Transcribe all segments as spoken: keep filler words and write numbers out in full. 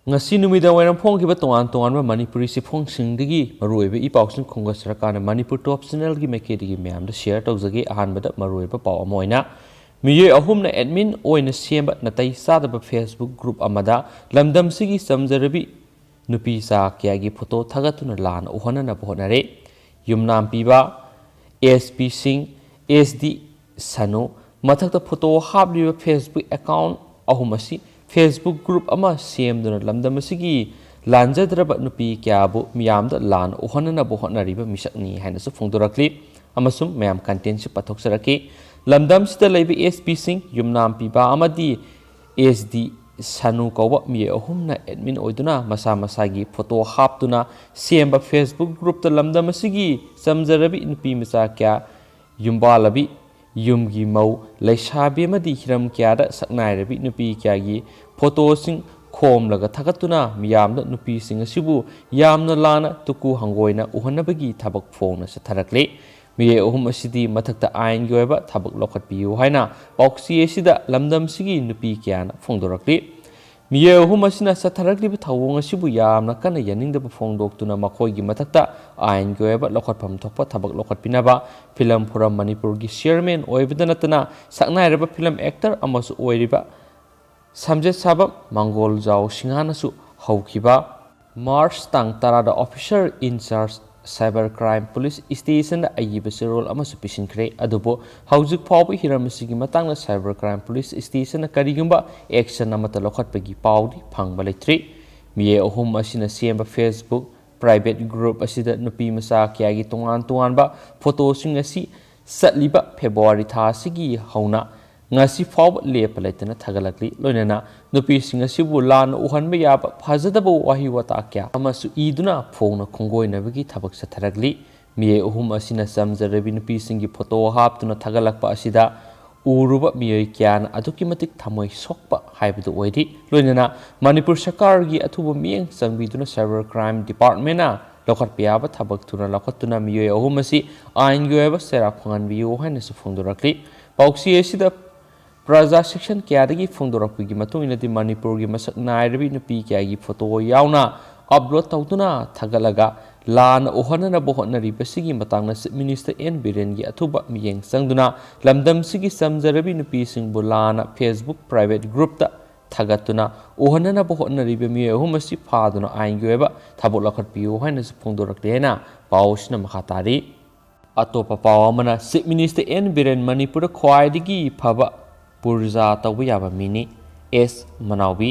ꯉꯁꯤ ꯅꯨꯃꯤꯗꯥꯡ ꯋꯥꯏꯔꯝ ꯐꯣꯡꯈꯤꯕ ꯇꯣꯉꯥꯟ ꯇꯣꯉꯥꯟꯕ ꯃꯅꯤꯄꯨꯔꯤ ꯆꯦꯐꯣꯡꯁꯤꯡꯗꯒꯤ ꯃꯔꯨꯑꯣꯏꯕ ꯏ ꯄꯥꯎꯁꯤꯡ ꯈꯣꯡꯒꯠꯆꯔꯀꯥꯟꯗ ꯃꯅꯤꯄꯨꯔ ꯇꯣꯞ ꯆꯦꯅꯦꯜꯒꯤ ꯃꯥꯏꯀꯩꯗꯒꯤ ꯃꯌꯥꯝꯗ ꯁꯤꯌꯔ ꯇꯧꯖꯒꯦ꯫ ꯑꯍꯥꯟꯕꯗ ꯃꯔꯨꯑꯣꯏꯕ ꯄꯥꯎ ꯑꯃ ꯑꯣꯏꯅ ꯃꯤꯑꯣꯏ ꯑꯍꯨꯝꯅ ꯑꯦꯗꯃꯤꯟ ꯑꯣꯏꯅ ꯁꯦꯝꯕ ꯅꯥꯇꯩ ꯆꯥꯗꯕ ꯐꯦꯁꯕꯨꯛ ꯒ꯭ꯔꯨꯞ ꯑꯃꯗ ꯂꯝꯗꯝꯁꯤꯒꯤ ꯆꯝꯖꯔꯕꯤ ꯅꯨꯄꯤ ꯆꯥ ꯀꯌꯥꯒꯤ ꯐꯣꯇꯣ ꯊꯥꯒꯠꯇꯨꯅ ꯂꯥꯟ ꯎꯍꯟꯅꯅꯕ ꯍꯣꯠꯅꯔꯦ꯫ ꯌꯨꯝꯅꯥꯝ ꯄꯤꯕ, ꯑꯦꯁ ꯄꯤ ꯁꯤꯡ, ꯑꯦꯁ ꯗꯤ ꯁꯅꯨ, ꯃꯊꯛꯇ ꯐꯣꯇꯣ ꯍꯥꯞꯂꯤꯕ ꯐꯦꯁꯕꯨꯛ ꯑꯦꯀꯥꯎꯟ ꯑꯍꯨꯝ ꯑꯁꯤ ꯐꯦꯁꯕꯨꯛ ꯒ꯭ꯔꯨꯞ ꯑꯃ ꯁꯦꯝꯗꯨꯅ ꯂꯝꯗꯝ ꯑꯁꯤꯒꯤ ꯂꯥꯟꯖꯗ꯭ꯔꯕ ꯅꯨꯄꯤ ꯀꯌꯥꯕꯨ ꯃꯤꯌꯥꯝꯗ ꯂꯥꯟ ꯎꯍꯟꯅꯅꯕ ꯍꯣꯠꯅꯔꯤꯕ ꯃꯤꯁꯛꯅꯤ ꯍꯥꯏꯅꯁꯨ ꯐꯣꯡꯗꯣꯔꯛꯂꯤ꯫ ꯑꯃꯁꯨꯡ ꯃꯌꯥꯝ ꯀꯟꯇꯦꯟꯁꯤ ꯄꯥꯊꯣꯛꯆꯔꯛꯈꯤ꯫ ꯂꯝꯗꯝꯁꯤꯗ ꯂꯩꯕ ꯑꯦꯁ ꯄꯤ ꯁꯤꯡ, ꯌꯨꯝꯅꯥꯝ ꯄꯤꯕ ꯑꯃꯗꯤ ꯑꯦꯁ ꯗꯤ ꯁꯅꯨ ꯀꯧꯕ ꯃꯤꯑꯣꯏ ꯑꯍꯨꯝꯅ ꯑꯦꯗꯃꯤꯟ ꯑꯣꯏꯗꯨꯅ ꯃꯁꯥ ꯃꯁꯥꯒꯤ ꯐꯣꯇꯣ ꯍꯥꯞꯇꯨꯅ ꯁꯦꯝꯕ ꯐꯦꯁꯕꯨꯛ ꯒ꯭ꯔꯨꯞꯇ ꯂꯝꯗꯝ ꯑꯁꯤꯒꯤ ꯆꯝꯖꯔꯕꯤ ꯅꯨꯄꯤ ꯃꯆꯥ ꯀꯌꯥ, ꯌꯨꯝꯕꯥꯜꯂꯕꯤ, ꯌꯨꯝꯒꯤ ꯃꯧ, ꯂꯩꯁꯥꯕꯤ ꯑꯃꯗꯤ ꯍꯤꯔꯝ ꯀꯌꯥꯗ ꯁꯛꯅꯥꯏꯔꯕꯤ ꯅꯨꯄꯤ ꯀꯌꯥꯒꯤ ꯐꯣꯇꯣꯁꯤꯡ ꯈꯣꯝꯂꯒ ꯊꯥꯒꯠꯇꯨꯅ ꯃꯤꯌꯥꯝꯗ ꯅꯨꯄꯤꯁꯤꯡ ꯑꯁꯤꯕꯨ ꯌꯥꯝꯅ ꯂꯥꯟꯅ ꯇꯨꯀꯨ ꯍꯪꯒꯣꯏꯅ ꯎꯍꯟꯅꯕꯒꯤ ꯊꯕꯛ ꯐꯣꯡꯅ ꯆꯠꯊꯔꯛꯂꯤ꯫ ꯃꯤꯑꯣꯏ ꯑꯍꯨꯝ ꯑꯁꯤꯗꯤ ꯃꯊꯛꯇ ꯑꯥꯏꯟꯒꯤ ꯑꯣꯏꯕ ꯊꯕꯛ ꯂꯧꯈꯠꯄꯤꯌꯨ ꯍꯥꯏꯅ ꯄꯥꯎꯆꯦ ꯑꯁꯤꯗ ꯂꯝꯗꯝꯁꯤꯒꯤ ꯅꯨꯄꯤ ꯀꯌꯥꯅ ꯐꯣꯡꯗꯣꯔꯛꯂꯤ꯫ ꯃꯤꯑꯣꯏ ꯑꯍꯨꯝ ꯑꯁꯤꯅ ꯆꯠꯊꯔꯛꯂꯤꯕ ꯊꯧꯑꯣꯡ ꯑꯁꯤꯕꯨ ꯌꯥꯝꯅ ꯀꯟꯅ ꯌꯥꯅꯤꯡꯗꯕ ꯐꯣꯡꯗꯣꯛꯇꯨꯅ ꯃꯈꯣꯏꯒꯤ ꯃꯊꯛꯇ ꯑꯥꯏꯟꯒꯤ ꯑꯣꯏꯕ ꯂꯧꯈꯠꯐꯝ ꯊꯣꯛꯄ ꯊꯕꯛ ꯂꯧꯈꯠꯄꯤꯅꯕ ꯐꯤꯂꯝ ꯐꯣꯔꯝ ꯃꯅꯤꯄꯨꯔꯒꯤ ꯆꯤꯌꯔꯃꯦꯟ ꯑꯣꯏꯕꯗ ꯅꯠꯇꯅ ꯁꯛꯅꯥꯏꯔꯕ ꯐꯤꯂꯝ ꯑꯦꯛꯇꯔ ꯑꯃꯁꯨ ꯑꯣꯏꯔꯤꯕ ꯁꯝꯖꯦꯠ ꯁꯥꯕꯝ ꯃꯪꯒꯣꯜꯖꯥꯎ ꯁꯤꯡꯍꯥꯅꯁꯨ ꯍꯧꯈꯤꯕ ꯃꯥꯔꯆ ꯇꯥꯡ ꯇꯔꯥꯗ ꯑꯣꯐꯤꯁꯔ ꯏꯟ ꯆꯥꯔꯖ ꯁꯥꯏꯕꯔ ꯀ꯭ꯔꯥꯏꯝ ꯄꯨꯂꯤꯁ ꯁ꯭ꯇꯦꯁꯟꯗ ꯑꯏꯕ ꯆꯦꯔꯣꯜ ꯑꯃꯁꯨ ꯄꯤꯁꯤꯟꯈ꯭ꯔꯦ꯫ ꯑꯗꯨꯕꯨ ꯍꯧꯖꯤꯛ ꯐꯥꯎꯕ ꯍꯤꯔꯝ ꯑꯁꯤꯒꯤ ꯃꯇꯥꯡꯗ ꯁꯥꯏꯕꯔ ꯀ꯭ꯔꯥꯏꯝ ꯄꯨꯂꯤꯁ ꯁ꯭ꯇꯦꯁꯟꯅ ꯀꯔꯤꯒꯨꯝꯕ ꯑꯦꯛꯁꯟ ꯑꯃꯠꯇ ꯂꯧꯈꯠꯄꯒꯤ ꯄꯥꯎꯗꯤ ꯐꯪꯕ ꯂꯩꯇ꯭ꯔꯤ꯫ ꯃꯤꯑꯣꯏ ꯑꯍꯨꯝ ꯑꯁꯤꯅ ꯁꯦꯝꯕ ꯐꯦꯁꯕꯨꯛ ꯄ꯭ꯔꯥꯏꯚꯦꯠ ꯒ꯭ꯔꯨꯞ ꯑꯁꯤꯗ ꯅꯨꯄꯤ ꯃꯆꯥ ꯀꯌꯥꯒꯤ ꯇꯣꯉꯥꯟ ꯇꯣꯉꯥꯟꯕ ꯐꯣꯇꯣꯁꯤꯡ ꯑꯁꯤ ꯆꯠꯂꯤꯕ ꯐꯦꯕ꯭ꯔꯨꯋꯥꯔꯤ ꯊꯥ ꯑꯁꯤꯒꯤ ꯍꯧꯅ ꯉꯁꯤ ꯐꯥꯎꯕ ꯂꯦꯞꯄ ꯂꯩꯇꯅ ꯊꯥꯒꯠꯂꯛꯂꯤ꯫ ꯂꯣꯏꯅꯅ ꯅꯨꯄꯤꯁꯤꯡ ꯑꯁꯤꯕꯨ ꯂꯥꯟꯅ ꯎꯍꯟꯕ ꯌꯥꯕ ꯐꯖꯗꯕ ꯋꯥꯍꯩ ꯋꯥꯇꯥ ꯀꯌꯥ ꯑꯃꯁꯨ ꯏꯗꯨꯅ ꯐꯣꯡꯅ ꯈꯣꯡꯒꯣꯏꯅꯕꯒꯤ ꯊꯕꯛ ꯆꯠꯊꯔꯛꯂꯤ꯫ ꯃꯤꯑꯣꯏ ꯑꯍꯨꯝ ꯑꯁꯤꯅ ꯆꯝꯖꯔꯕꯤ ꯅꯨꯄꯤꯁꯤꯡꯒꯤ ꯐꯣꯇꯣ ꯍꯥꯞꯇꯨꯅ ꯊꯥꯒꯠꯂꯛꯄ ꯑꯁꯤꯗ ꯎꯔꯨꯕ ꯃꯤꯑꯣꯏ ꯀꯌꯥꯅ ꯑꯗꯨꯛꯀꯤ ꯃꯇꯤꯛ ꯊꯃꯣꯏ ꯁꯣꯛꯄ ꯍꯥꯏꯕꯗꯨ ꯑꯣꯏꯔꯤ꯫ ꯂꯣꯏꯅꯅ ꯃꯅꯤꯄꯨꯔ ꯁꯔꯀꯥꯔꯒꯤ ꯑꯊꯨꯕ ꯃꯤꯠꯌꯦꯡ ꯆꯪꯕꯤꯗꯨꯅ ꯁꯥꯏꯕꯔ ꯀ꯭ꯔꯥꯏꯝ ꯗꯤꯄꯥꯔꯠꯃꯦꯟꯅ ꯂꯧꯈꯠꯄ ꯌꯥꯕ ꯊꯕꯛ ꯊꯨꯅ ꯂꯧꯈꯠꯇꯨꯅ ꯃꯤꯑꯣꯏ ꯑꯍꯨꯝ ꯑꯁꯤ ꯑꯥꯏꯟꯒꯤ ꯑꯣꯏꯕ ꯆꯩꯔꯥꯛ ꯐꯪꯍꯟꯕꯤꯌꯨ ꯍꯥꯏꯅꯁꯨ ꯐꯣꯡꯗꯣꯔꯛꯂꯤ꯫ ꯄꯥꯎꯆꯦ ꯑꯁꯤꯗ ꯄ꯭ꯔꯖꯥ ꯁꯦꯛꯁꯟ ꯀꯌꯥꯗꯒꯤ ꯐꯣꯡꯗꯣꯔꯛꯄꯒꯤ ꯃꯇꯨꯡ ꯏꯟꯅꯗꯤ ꯃꯅꯤꯄꯨꯔꯒꯤ ꯃꯁꯛ ꯅꯥꯏꯔꯕꯤ ꯅꯨꯄꯤ ꯀꯌꯥꯒꯤ ꯐꯣꯇꯣ ꯌꯥꯎꯅ ꯑꯞꯂꯣꯗ ꯇꯧꯗꯨꯅ ꯊꯥꯒꯠꯂꯒ ꯂꯥꯟꯅ ꯎꯍꯟꯅꯅꯕ ꯍꯣꯠꯅꯔꯤꯕꯁꯤꯒꯤ ꯃꯇꯥꯡꯗ ꯆꯤꯐ ꯃꯤꯅꯤꯁꯇꯔ ꯑꯦꯟ ꯕꯤꯔꯦꯟꯒꯤ ꯑꯊꯨꯕ ꯃꯤꯠꯌꯦꯡ ꯆꯪꯗꯨꯅ ꯂꯝꯗꯝꯁꯤꯒꯤ ꯆꯝꯖꯔꯕꯤ ꯅꯨꯄꯤꯁꯤꯡꯕꯨ ꯂꯥꯟꯅ ꯐꯦꯁꯕꯨꯛ ꯄ꯭ꯔꯥꯏꯚꯦꯠ ꯒ꯭ꯔꯨꯞꯇ ꯊꯥꯒꯠꯇꯨꯅ ꯎꯍꯟꯅꯅꯕ ꯍꯣꯠꯅꯔꯤꯕ ꯃꯤꯑꯣꯏ ꯑꯍꯨꯝ ꯑꯁꯤ ꯐꯥꯗꯨꯅ ꯑꯥꯏꯟꯒꯤ ꯑꯣꯏꯕ ꯊꯕꯛ ꯂꯧꯈꯠꯄꯤꯌꯨ ꯍꯥꯏꯅꯁꯨ ꯐꯣꯡꯗꯣꯔꯛꯂꯦ ꯍꯥꯏꯅ ꯄꯥꯎ ꯑꯁꯤꯅ ꯃꯈꯥ ꯇꯥꯔꯤ꯫ ꯑꯇꯣꯞꯄ ꯄꯥꯎ ꯑꯃꯅ, ꯆꯤꯐ ꯃꯤꯅꯤꯁꯇꯔ ꯑꯦꯟ ꯕꯤꯔꯦꯟ ꯃꯅꯤꯄꯨꯔꯗ ꯈ꯭ꯋꯥꯏꯗꯒꯤ ꯐꯕ ꯄꯨꯔꯖꯥ ꯇꯧꯕ ꯌꯥꯕ ꯃꯤꯅꯤ꯫ ꯑꯦꯁ ꯃꯅꯥꯎꯕꯤ꯫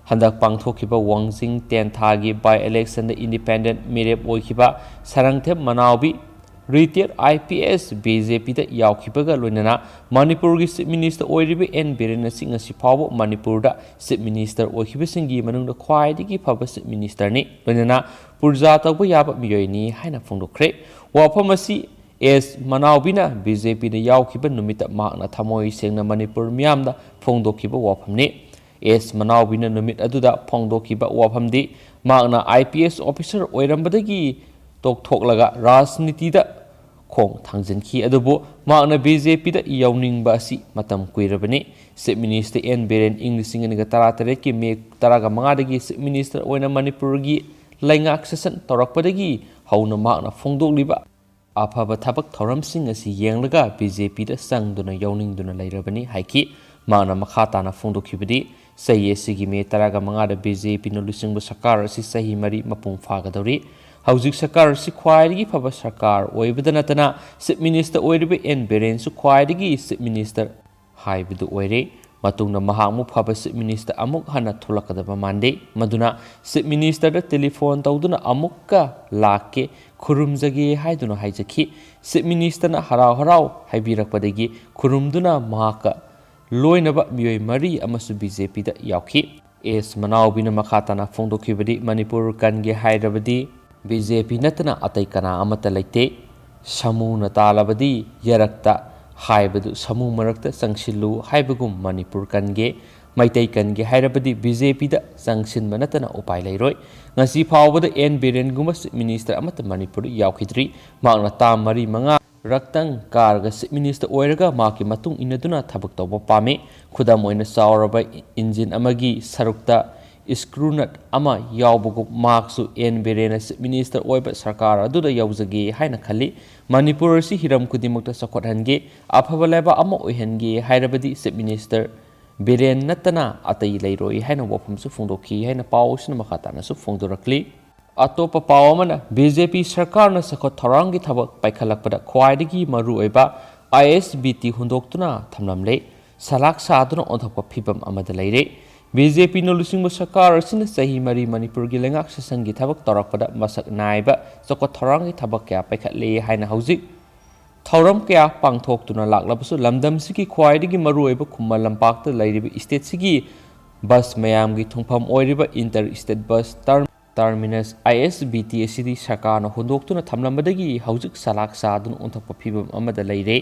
ꯍꯟꯗꯛ ꯄꯥꯡꯊꯣꯛꯈꯤꯕ ꯋꯥꯡꯖꯤꯡ ꯇꯦꯟꯊꯥꯒꯤ ꯕꯥꯏ ꯏꯂꯦꯛꯁꯟꯗ ꯏꯟꯗꯤꯄꯦꯟꯗꯦꯟꯠ ꯃꯤꯔꯦꯞ ꯑꯣꯏꯈꯤꯕ Sarangthem Manaobi, retired I P S, B J ꯄꯤꯗ ꯌꯥꯎꯈꯤꯕꯒ ꯂꯣꯏꯅꯅ ꯃꯅꯤꯄꯨꯔꯒꯤ ꯆꯤꯐ ꯃꯤꯅꯤꯁꯇꯔ ꯑꯣꯏꯔꯤꯕ ꯑꯦꯟ ꯕꯤꯔꯦꯟ ꯑꯁꯤ ꯉꯁꯤ ꯐꯥꯎꯕ ꯃꯅꯤꯄꯨꯔꯗ ꯆꯤꯐ ꯃꯤꯅꯤꯁꯇꯔ ꯑꯣꯏꯈꯤꯕꯁꯤꯡꯒꯤ ꯃꯅꯨꯡꯗ ꯈ꯭ꯋꯥꯏꯗꯒꯤ ꯐꯕ ꯆꯤꯐ ꯃꯤꯅꯤꯁꯇꯔꯅꯤ, ꯂꯣꯏꯅꯅ ꯄꯨꯔꯖꯥ ꯇꯧꯕ ꯌꯥꯕ ꯃꯤꯑꯣꯏꯅꯤ ꯍꯥꯏꯅ ꯐꯣꯡꯗꯣꯛꯈ꯭ꯔꯦ꯫ ꯋꯥꯐꯝ ꯑꯁꯤ ꯑꯦꯁ ꯃꯅꯥꯎꯕꯤꯅ ꯕꯤ ꯖꯦ ꯄꯤꯗ ꯌꯥꯎꯈꯤꯕ ꯅꯨꯃꯤꯠꯇ ꯃꯍꯥꯛꯅ ꯊꯃꯣꯏ ꯁꯦꯡꯅ ꯃꯅꯤꯄꯨꯔ ꯃꯤꯌꯥꯝꯗ ꯐꯣꯡꯗꯣꯛꯈꯤꯕ ꯋꯥꯐꯝꯅꯤ꯫ ꯑꯦꯁ ꯃꯅꯥꯎꯕꯤꯅ ꯅꯨꯃꯤꯠ ꯑꯗꯨꯗ ꯐꯣꯡꯗꯣꯛꯈꯤꯕ ꯋꯥꯐꯝꯗꯤ ꯃꯍꯥꯛꯅ ꯑꯥꯏ ꯄꯤ ꯑꯦꯁ ꯑꯣꯐꯤꯁꯔ ꯑꯣꯏꯔꯝꯕꯗꯒꯤ ꯇꯣꯛꯊꯣꯛꯂꯒ ꯔꯥꯖꯅꯤꯇꯤꯗ ꯈꯣꯡ ꯊꯥꯡꯖꯤꯟꯈꯤ꯫ ꯑꯗꯨꯕꯨ ꯃꯍꯥꯛꯅ ꯕꯤ ꯖꯦ ꯄꯤꯗ ꯌꯥꯎꯅꯤꯡꯕ ꯑꯁꯤ ꯃꯇꯝ ꯀꯨꯏꯔꯕꯅꯤ꯫ ꯆꯤꯐ ꯃꯤꯅꯤꯁꯇꯔ ꯑꯦꯟ ꯕꯤꯔꯦꯟ ꯏꯪ ꯂꯤꯁꯤꯡ ꯑꯅꯤꯒ ꯇꯔꯥꯇꯔꯦꯠꯀꯤ ꯃꯦ ꯇꯔꯥꯒ ꯃꯉꯥꯗꯒꯤ ꯆꯤꯐ ꯃꯤꯅꯤꯁꯇꯔ ꯑꯣꯏꯅ ꯃꯅꯤꯄꯨꯔꯒꯤ ꯂꯩꯉꯥꯛ ꯁꯦꯁꯟ ꯇꯧꯔꯛꯄꯗꯒꯤ ꯍꯧꯅ ꯃꯍꯥꯛꯅ ꯐꯣꯡꯗꯣꯛꯂꯤꯕ ꯑꯐꯕ ꯊꯕꯛ ꯊꯧꯔꯝꯁꯤꯡ ꯑꯁꯤ ꯌꯦꯡꯂꯒ ꯕꯤ ꯖꯦ ꯄꯤꯗ ꯆꯪꯗꯨꯅ ꯌꯥꯎꯅꯤꯡꯗꯨꯅ ꯂꯩꯔꯕꯅꯤ ꯍꯥꯏꯈꯤ꯫ ꯃꯍꯥꯛꯅ ꯃꯈꯥ ꯇꯥꯅ ꯐꯣꯡꯗꯣꯛꯈꯤꯕꯗꯤ, ꯆꯍꯤ ꯑꯁꯤꯒꯤ ꯃꯦ ꯇꯔꯥꯒ ꯃꯉꯥꯗ ꯕꯤ ꯖꯦ ꯄꯤꯅ ꯂꯨꯆꯤꯡꯕ ꯁꯔꯀꯥꯔ ꯑꯁꯤ ꯆꯍꯤ ꯃꯔꯤ ꯃꯄꯨꯡ ꯐꯥꯒꯗꯧꯔꯤ꯫ ꯍꯧꯖꯤꯛ ꯁꯔꯀꯥꯔ ꯑꯁꯤ ꯈ꯭ꯋꯥꯏꯗꯒꯤ ꯐꯕ ꯁꯔꯀꯥꯔ ꯑꯣꯏꯕꯗ ꯅꯠꯇꯅ ꯆꯤꯐ ꯃꯤꯅꯤꯁꯇꯔ ꯑꯣꯏꯔꯤꯕ ꯑꯦꯟ ꯕꯤꯔꯦꯟꯁꯨ ꯈ꯭ꯋꯥꯏꯗꯒꯤ ꯆꯤꯐ ꯃꯤꯅꯤꯁꯇꯔ ꯍꯥꯏꯕꯗꯨ ꯑꯣꯏꯔꯦ꯫ ꯃꯇꯨꯡꯗ ꯃꯍꯥꯛꯃꯨꯛ ꯐꯕ ꯆꯤꯐ ꯃꯤꯅꯤꯁꯇꯔ ꯑꯃꯨꯛ ꯍꯟꯅ ꯊꯣꯛꯂꯛꯀꯗꯕ ꯃꯥꯟꯗꯦ꯫ ꯃꯗꯨꯅ ꯆꯤꯐ ꯃꯤꯅꯤꯁꯇꯔꯗ ꯇꯦꯂꯤꯐꯣꯟ ꯇꯧꯗꯨꯅ ꯑꯃꯨꯛꯀ ꯂꯥꯛꯀꯦ, ꯈꯨꯔꯨꯝꯖꯒꯦ ꯍꯥꯏꯗꯨꯅ ꯍꯥꯏꯖꯈꯤ꯫ ꯆꯤꯐ ꯃꯤꯅꯤꯁꯇꯔꯅ ꯍꯔꯥꯎ ꯍꯔꯥꯎ ꯍꯥꯏꯕꯤꯔꯛꯄꯗꯒꯤ ꯈꯨꯔꯨꯝꯗꯨꯅ ꯃꯍꯥꯛꯀ ꯂꯣꯏꯅꯕ ꯃꯤꯑꯣꯏ ꯃꯔꯤ ꯑꯃꯁꯨ ꯕꯤ ꯖꯦ ꯄꯤꯗ ꯌꯥꯎꯈꯤ꯫ ꯑꯦꯁ ꯃꯅꯥꯎꯕꯤꯅ ꯃꯈꯥ ꯇꯥꯅ ꯐꯣꯡꯗꯣꯛꯈꯤꯕꯗꯤ, ꯃꯅꯤꯄꯨꯔ ꯀꯟꯒꯦ ꯍꯥꯏꯔꯕꯗꯤ ꯕꯤ ꯖꯦ ꯄꯤ ꯅꯠꯇꯅ ꯑꯇꯩ ꯀꯅꯥ ꯑꯃꯠꯇ ꯂꯩꯇꯦ꯫ ꯁꯃꯨꯅ ꯇꯥꯜꯂꯕꯗꯤ ꯌꯔꯛꯇ ꯍꯥꯏꯕꯗꯨ ꯁꯃꯨ ꯃꯔꯛꯇ ꯆꯪꯁꯤꯜꯂꯨ ꯍꯥꯏꯕꯒꯨꯝ ꯃꯅꯤꯄꯨꯔ ꯀꯟꯒꯦ, ꯃꯩꯇꯩ ꯀꯟꯒꯦ ꯍꯥꯏꯔꯕꯗꯤ ꯕꯤ ꯖꯦ ꯄꯤꯗ ꯆꯪꯁꯤꯟꯕ ꯅꯠꯇꯅ ꯎꯄꯥꯏ ꯂꯩꯔꯣꯏ꯫ ꯉꯁꯤ ꯐꯥꯎꯕꯗ ꯑꯦꯟ ꯕꯤꯔꯦꯟꯒꯨꯝꯕ ꯆꯤꯐ ꯃꯤꯅꯤꯁꯇꯔ ꯑꯃꯠꯇ ꯃꯅꯤꯄꯨꯔꯗ ꯌꯥꯎꯈꯤꯗ꯭ꯔꯤ꯫ ꯃꯍꯥꯛꯅ ꯇꯥꯝ ꯃꯔꯤ ꯃꯉꯥ ꯔꯛꯇꯪ ꯀꯥꯔꯒ Chief Minister ꯑꯣꯏꯔꯒ ꯃꯍꯥꯛꯀꯤ ꯃꯇꯨꯡ ꯏꯟꯅꯗꯨꯅ ꯊꯕꯛ ꯇꯧꯕ ꯄꯥꯝꯃꯤ꯫ ꯈꯨꯗꯝ ꯑꯣꯏꯅ, ꯆꯥꯎꯔꯕ engine ꯑꯃꯒꯤ ꯁꯔꯨꯛꯇ screw nut ꯑꯃ ꯌꯥꯎꯕꯒꯨꯝ ꯃꯍꯥꯛꯁꯨ ꯑꯦꯟ ꯕꯤꯔꯦꯟꯅ Chief Minister ꯑꯣꯏꯕ ꯁꯔꯀꯥꯔ ꯑꯗꯨꯗ ꯌꯥꯎꯖꯒꯦ ꯍꯥꯏꯅ ꯈꯜꯂꯤ꯫ ꯃꯅꯤꯄꯨꯔ ꯑꯁꯤ ꯍꯤꯔꯝ ꯈꯨꯗꯤꯡꯃꯛꯇ ꯆꯥꯎꯈꯠꯍꯟꯒꯦ, ꯑꯐꯕ ꯂꯩꯕꯥꯛ ꯑꯃ ꯑꯣꯏꯍꯟꯒꯦ ꯍꯥꯏꯔꯕꯗꯤ Chief Minister ꯕꯤꯔꯦꯟ ꯅꯠꯇꯅ ꯑꯇꯩ ꯂꯩꯔꯣꯏ ꯍꯥꯏꯅ ꯋꯥꯐꯝꯁꯨ ꯐꯣꯡꯗꯣꯛꯈꯤ ꯍꯥꯏꯅ ꯄꯥꯎ ꯑꯁꯤꯅ ꯃꯈꯥ ꯇꯥꯅꯁꯨ ꯐꯣꯡꯗꯣꯔꯛꯂꯤ꯫ ꯑꯇꯣꯞꯄ ꯄꯥꯎ ꯑꯃꯅ, ꯕꯤ ꯖꯦ ꯄꯤ ꯁꯔꯀꯥꯔꯅ ꯆꯥꯎꯈꯠ ꯊꯧꯔꯥꯡꯒꯤ ꯊꯕꯛ ꯄꯥꯏꯈꯠꯂꯛꯄꯗ ꯈ꯭ꯋꯥꯏꯗꯒꯤ ꯃꯔꯨꯑꯣꯏꯕ ꯑꯥꯏ ꯑꯦꯁ ꯕꯤ ꯇꯤ ꯍꯨꯟꯗꯣꯛꯇꯨꯅ ꯊꯝꯂꯝꯂꯦ꯫ ꯁꯂꯥꯛ ꯁꯥꯗꯨꯅ ꯑꯣꯟꯊꯣꯛꯄ ꯐꯤꯕꯝ ꯑꯃꯗ ꯂꯩꯔꯦ꯫ ꯕꯤ ꯖꯦ ꯄꯤꯅ ꯂꯨꯆꯤꯡꯕ ꯁꯔꯀꯥꯔ ꯑꯁꯤꯅ ꯆꯍꯤ ꯃꯔꯤ ꯃꯅꯤꯄꯨꯔꯒꯤ ꯂꯩꯉꯥꯛ ꯁꯥꯁꯟꯒꯤ ꯊꯕꯛ ꯇꯧꯔꯛꯄꯗ ꯃꯁꯛ ꯅꯥꯏꯕ ꯆꯥꯎꯈꯠ ꯊꯧꯔꯥꯡꯒꯤ ꯊꯕꯛ ꯀꯌꯥ ꯄꯥꯏꯈꯠꯂꯦ ꯍꯥꯏꯅ ꯍꯧꯖꯤꯛ ꯊꯧꯔꯝ ꯀꯌꯥ ꯄꯥꯡꯊꯣꯛꯇꯨꯅ ꯂꯥꯛꯂꯕꯁꯨ, ꯂꯝꯗꯝꯁꯤꯒꯤ ꯈ꯭ꯋꯥꯏꯗꯒꯤ ꯃꯔꯨꯑꯣꯏꯕ ꯈꯨꯃꯟ ꯂꯝꯄꯥꯛꯇ ꯂꯩꯔꯤꯕ stateꯁꯤꯒꯤ ꯕꯁ ꯃꯌꯥꯝꯒꯤ ꯊꯨꯡꯐꯝ ꯑꯣꯏꯔꯤꯕ inter state bus term-, terminus, ꯑꯥꯏ ꯑꯦꯁ ꯕꯤ ꯇꯤ ꯑꯁꯤꯗꯤ ꯁꯔꯀꯥꯔꯅ ꯍꯨꯟꯗꯣꯛꯇꯨꯅ ꯊꯝꯂꯝꯕꯗꯒꯤ ꯍꯧꯖꯤꯛ ꯁꯂꯥꯛ ꯁꯥꯗꯨꯅ ꯑꯣꯟꯊꯣꯛꯄ ꯐꯤꯕꯝ ꯑꯃꯗ ꯂꯩꯔꯦ꯫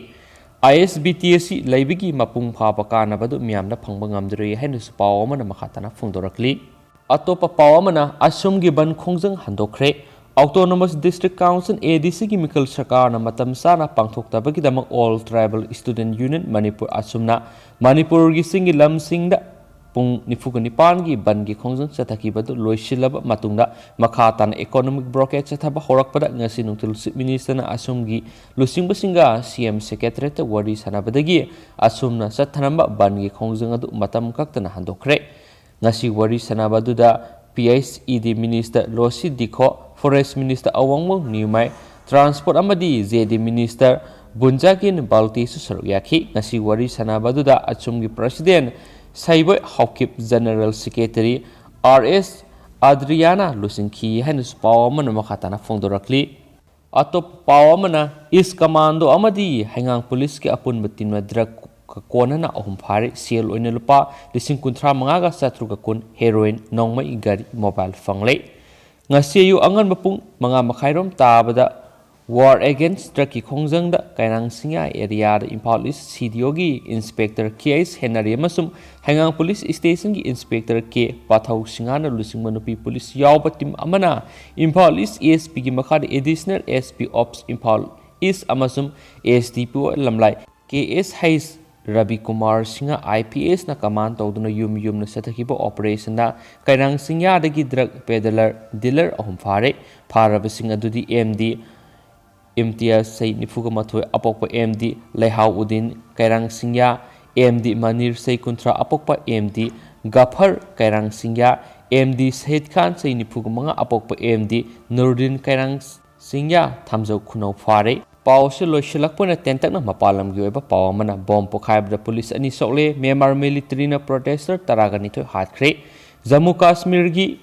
ꯑꯥꯏ ꯑꯦꯁ ꯕꯤ ꯇꯤ ꯑꯁꯤ ꯂꯩꯕꯒꯤ ꯃꯄꯨꯡ ꯐꯥꯕ ꯀꯥꯟꯅꯕ ꯑꯗꯨ ꯃꯤꯌꯥꯝꯗ ꯐꯪꯕ ꯉꯝꯗ꯭ꯔꯦ ꯍꯥꯏꯅꯁꯨ ꯄꯥꯎ ꯑꯃꯅ ꯃꯈꯥ ꯇꯥꯅ ꯐꯣꯡꯗꯣꯔꯛꯂꯤ꯫ ꯑꯇꯣꯞꯄ ꯄꯥꯎ ꯑꯃꯅ, ꯑꯁꯣꯝꯒꯤ ꯕꯟ ꯈꯣꯡꯖꯪ ꯍꯟꯗꯣꯛꯈ꯭ꯔꯦ꯫ Autonomous District Council, ꯑꯦ ꯗꯤ ꯁꯤꯒꯤ ꯃꯤꯈꯜ ꯁꯔꯀꯥꯔꯅ ꯃꯇꯝ ꯆꯥꯅ ꯄꯥꯡꯊꯣꯛꯇꯕꯒꯤꯗꯃꯛ All Tribal Student Union Manipur ꯑꯁꯨꯝꯅ ꯃꯅꯤꯄꯨꯔꯒꯤ ꯆꯤꯡꯒꯤ ꯂꯝꯁꯤꯡꯗ ꯄꯨꯡ ꯅꯤꯐꯨꯒ ꯅꯤꯄꯥꯟꯒꯤ ꯕꯟꯒꯤ ꯈꯣꯡꯖꯪ ꯆꯠꯊꯈꯤꯕꯗꯨ ꯂꯣꯏꯁꯤꯜꯂꯕ ꯃꯇꯨꯡꯗ, ꯃꯈꯥ ꯇꯥꯅ economic blockade ꯆꯠꯊꯕ ꯍꯧꯔꯛꯄꯗ, ꯉꯁꯤ ꯅꯨꯡꯊꯤꯜ Chief Ministerꯅ ꯑꯁꯣꯝꯒꯤ ꯂꯨꯆꯤꯡꯕꯁꯤꯡꯒ ꯁꯤ ꯑꯦꯝ Secretariatꯇ ꯋꯥꯔꯤ ꯁꯥꯟꯅꯕꯗꯒꯤ ꯑꯁꯨꯝꯅ ꯆꯠꯊꯔꯝꯕ ꯕꯟꯒꯤ ꯈꯣꯡꯖꯪ ꯑꯗꯨ ꯃꯇꯝ ꯀꯛꯇꯅ ꯍꯟꯗꯣꯛꯈ꯭ꯔꯦ꯫ ꯉꯁꯤ ꯋꯥꯔꯤ ꯁꯥꯟꯅꯕ ꯑꯗꯨꯗ P H E D Minister Lucy Dikho, Forest Minister Awangmo Newmai, Transport ꯑꯃꯗꯤ J D Minister Bunjagin Baltesu ꯁꯔꯨꯛ ꯌꯥꯈꯤ꯫ ꯉꯁꯤ ꯋꯥꯔꯤ ꯁꯥꯟꯅꯕ ꯑꯗꯨꯗ ꯑꯆꯨꯝꯒꯤ President ꯁꯩꯕꯣꯏ Haokip, General Secretary R S Adriana ꯂꯨꯆꯤꯡꯈꯤ ꯍꯥꯏꯅꯁꯨ ꯄꯥꯎ ꯑꯃꯅ ꯃꯈꯥ ꯇꯥꯅ ꯐꯣꯡꯗꯣꯔꯛꯂꯤ꯫ ꯑꯇꯣꯞꯄ ꯄꯥꯎ ꯑꯃꯅ, East Commando ꯑꯃꯗꯤ ꯍꯩꯉꯥꯡ Policeꯀꯤ ꯑꯄꯨꯟꯕ teamꯅ drug ꯀꯣꯟꯅꯅ ꯑꯍꯨꯝ ꯐꯥꯔꯦ꯫ ꯁꯦꯜ ꯑꯣꯏꯅ ꯂꯨꯄꯥ ꯂꯤꯁꯤꯡ ꯀꯨꯟꯊ꯭ꯔꯥ ꯃꯉꯥꯒ ꯆꯥꯇ꯭ꯔꯨꯛꯀ ꯀꯨꯟ, heroin, ꯅꯣꯡꯃꯩ, ꯒꯥꯔꯤ, mobile ꯐꯪꯂꯦ꯫ ꯉꯁꯤ ꯑꯌꯨꯛ ꯑꯉꯟꯕ ꯄꯨꯡ ꯃꯉꯥ ꯃꯈꯥꯏꯔꯣꯝ ꯇꯥꯕꯗ War Against Drugꯀꯤ ꯈꯣꯡꯖꯪꯗ ꯀꯩꯔꯥꯡ ꯁꯤꯡꯌꯥ areaꯗ Imphal East C D Oꯒꯤ Inspector K S Henry ꯑꯃꯁꯨꯡ ꯍꯩꯉꯥꯡ Police Stationꯒꯤ Inspector K ꯄꯥꯊꯧ ꯁꯤꯡꯍꯥꯅ ꯂꯨꯆꯤꯡꯕ ꯅꯨꯄꯤ police ꯌꯥꯎꯕ team ꯑꯃꯅ Imphal East A S Pꯒꯤ ꯃꯈꯥꯗ Additional S P Ops Imphal ꯏꯁ ꯑꯃꯁꯨꯡ ꯑꯦꯁ D P O Lamlai K S ꯍꯩꯁ ꯔꯕꯤ ꯀꯨꯃꯥꯔ ꯁꯤꯡꯍ ꯑꯥꯏ ꯄꯤ ꯑꯦꯁꯅ ꯀꯃꯥꯟ ꯇꯧꯗꯨꯅ ꯌꯨꯝ ꯌꯨꯝꯅ ꯆꯠꯊꯈꯤꯕ ꯑꯣꯄꯔꯦꯁꯟꯗ ꯀꯩꯔꯥꯡ ꯆꯤꯡꯌꯥꯗꯒꯤ ꯗ꯭ꯔꯒ ꯄꯦꯗꯂꯔ ꯗꯤꯂꯔ ꯑꯍꯨꯝ ꯐꯥꯔꯦ꯫ ꯐꯥꯔꯕꯁꯤꯡ ꯑꯗꯨꯗꯤ ꯑꯦꯝ ꯗꯤ ꯏꯝꯇꯤꯌꯥꯖ, ꯆꯍꯤ ꯅꯤꯐꯨꯒ ꯃꯥꯊꯣꯏ, ꯑꯄꯣꯛꯄ ꯑꯦꯝ ꯗꯤ ꯂꯩꯍꯥꯎ ꯎꯗꯤꯟ, ꯀꯩꯔꯥꯡ ꯆꯤꯡꯌꯥ, ꯑꯦꯝ ꯗꯤ ꯃꯅꯤꯔ, ꯆꯍꯤ ꯀꯨꯟꯊ꯭ꯔꯥ, ꯑꯄꯣꯛꯄ M D Gaffar, ꯀꯩꯔꯥꯡ ꯆꯤꯡꯌꯥ, M D ꯁꯍꯤꯗ ꯈꯥꯟ, ꯆꯍꯤ ꯅꯤꯐꯨꯒ ꯃꯉꯥ, ꯑꯄꯣꯛꯄ ꯑꯦꯝ ꯗꯤ ꯅꯨꯔꯗꯤꯟ, ꯀꯩꯔꯥꯡ ꯆꯤꯡꯌꯥ, ꯊꯥꯡꯖꯧ ꯈꯨꯅꯧ ꯐꯥꯔꯦ꯫ ꯄꯥꯎ ꯑꯁꯤ ꯂꯣꯏꯁꯤꯜꯂꯛꯄ ꯑꯣꯏꯅ ꯇꯦꯟꯇꯛꯅ ꯃꯄꯥꯟ ꯂꯝꯒꯤ ꯑꯣꯏꯕ ꯄꯥꯎ ꯑꯃꯅ, ꯕꯣꯝ ꯄꯣꯈꯥꯏꯕꯗ ꯄꯨꯂꯤꯁ ꯑꯅꯤ ꯁꯣꯛꯂꯦ, ꯃ꯭ꯌꯥꯟꯃꯥꯔ ꯃꯤꯂꯤꯇꯔꯤꯅ ꯄ꯭ꯔꯣꯇꯦꯁꯇꯔ ꯇꯔꯥꯒ ꯅꯤꯊꯣꯏ ꯍꯥꯠꯈ꯭ꯔꯦ꯫ ꯖꯝꯃꯨ ꯀꯥꯁꯃꯤꯔꯒꯤ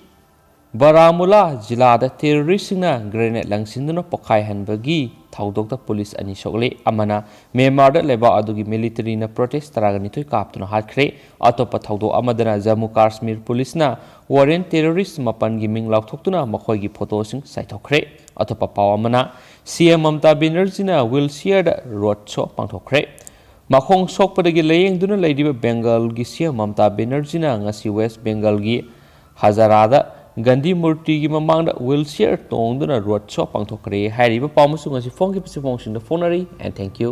ꯕꯥꯔꯥꯃꯨꯂꯥ ꯖꯤꯂꯥꯗ ꯇꯦꯔꯣꯔꯤꯁꯁꯤꯡꯅ ꯒ꯭ꯔꯦꯅꯦꯗ ꯂꯪꯁꯤꯟꯗꯨꯅ ꯄꯣꯈꯥꯏꯍꯟꯕꯒꯤ ꯊꯧꯗꯣꯛꯇ ꯄꯨꯂꯤꯁ ꯑꯅꯤ ꯁꯣꯛꯂꯦ꯫ ꯑꯃꯅ ꯃ꯭ꯌꯥꯟꯃꯥꯔꯗ ꯂꯩꯕꯥꯛ ꯑꯗꯨꯒꯤ ꯃꯤꯂꯤꯇꯔꯤꯅ ꯄ꯭ꯔꯣꯇꯦꯁ ꯇꯔꯥꯒ ꯅꯤꯊꯣꯏ ꯀꯥꯞꯇꯨꯅ ꯍꯥꯠꯈ꯭ꯔꯦ꯫ ꯑꯇꯣꯞꯄ ꯊꯧꯗꯣꯛ ꯑꯃꯗꯅ ꯖꯝꯃꯨ ꯀꯥꯁꯃꯤꯔ ꯄꯨꯂꯤꯁꯅ ꯋꯥꯔꯦꯟ ꯇꯦꯔꯣꯔꯤꯁ ꯃꯥꯄꯟꯒꯤ ꯃꯤꯡ ꯂꯥꯎꯊꯣꯛꯇꯨꯅ ꯃꯈꯣꯏꯒꯤ ꯐꯣꯇꯣꯁꯤꯡ ꯆꯥꯏꯊꯣꯛꯈ꯭ꯔꯦ꯫ ꯑꯇꯣꯞꯄ ꯄꯥꯎ ꯑꯃꯅ, ꯁꯤ ꯑꯦꯝ ꯃꯃꯇꯥ ꯕꯦꯅꯔꯖꯤꯅ ꯋꯤꯜ ꯆꯤꯌꯔꯗ ꯔꯣꯗ ꯁꯣ ꯄꯥꯡꯊꯣꯛꯈ꯭ꯔꯦ꯫ ꯃꯈꯣꯡ ꯁꯣꯛꯄꯗꯒꯤ ꯂꯥꯌꯦꯡꯗꯨꯅ ꯂꯩꯔꯤꯕ ꯕꯦꯡꯒꯜꯒꯤ ꯁꯤ ꯑꯦꯝ ꯃꯃꯇꯥ ꯕꯦꯅꯔꯖꯤꯅ ꯉꯁꯤ ꯋꯦꯁ ꯕꯦꯡꯒꯜꯒꯤ ꯍꯖꯥꯔꯥꯗ ꯒꯥꯟꯙꯤ ꯃꯨꯔꯇꯤꯒꯤ ꯃꯃꯥꯡꯗ ꯋꯤꯜ ꯆꯤꯌꯔ ꯇꯣꯡꯗꯨꯅ ꯔꯣꯗ ꯁꯣ ꯄꯥꯡꯊꯣꯛꯈ꯭ꯔꯦ꯫ ꯍꯥꯏꯔꯤꯕ ꯄꯥꯎ ꯑꯃꯁꯨꯡ ꯉꯁꯤ ꯐꯣꯡꯈꯤꯕꯁꯤ ꯐꯣꯡꯁꯤꯡꯗ ꯐꯣꯡꯅꯔꯤ꯫ And thank you.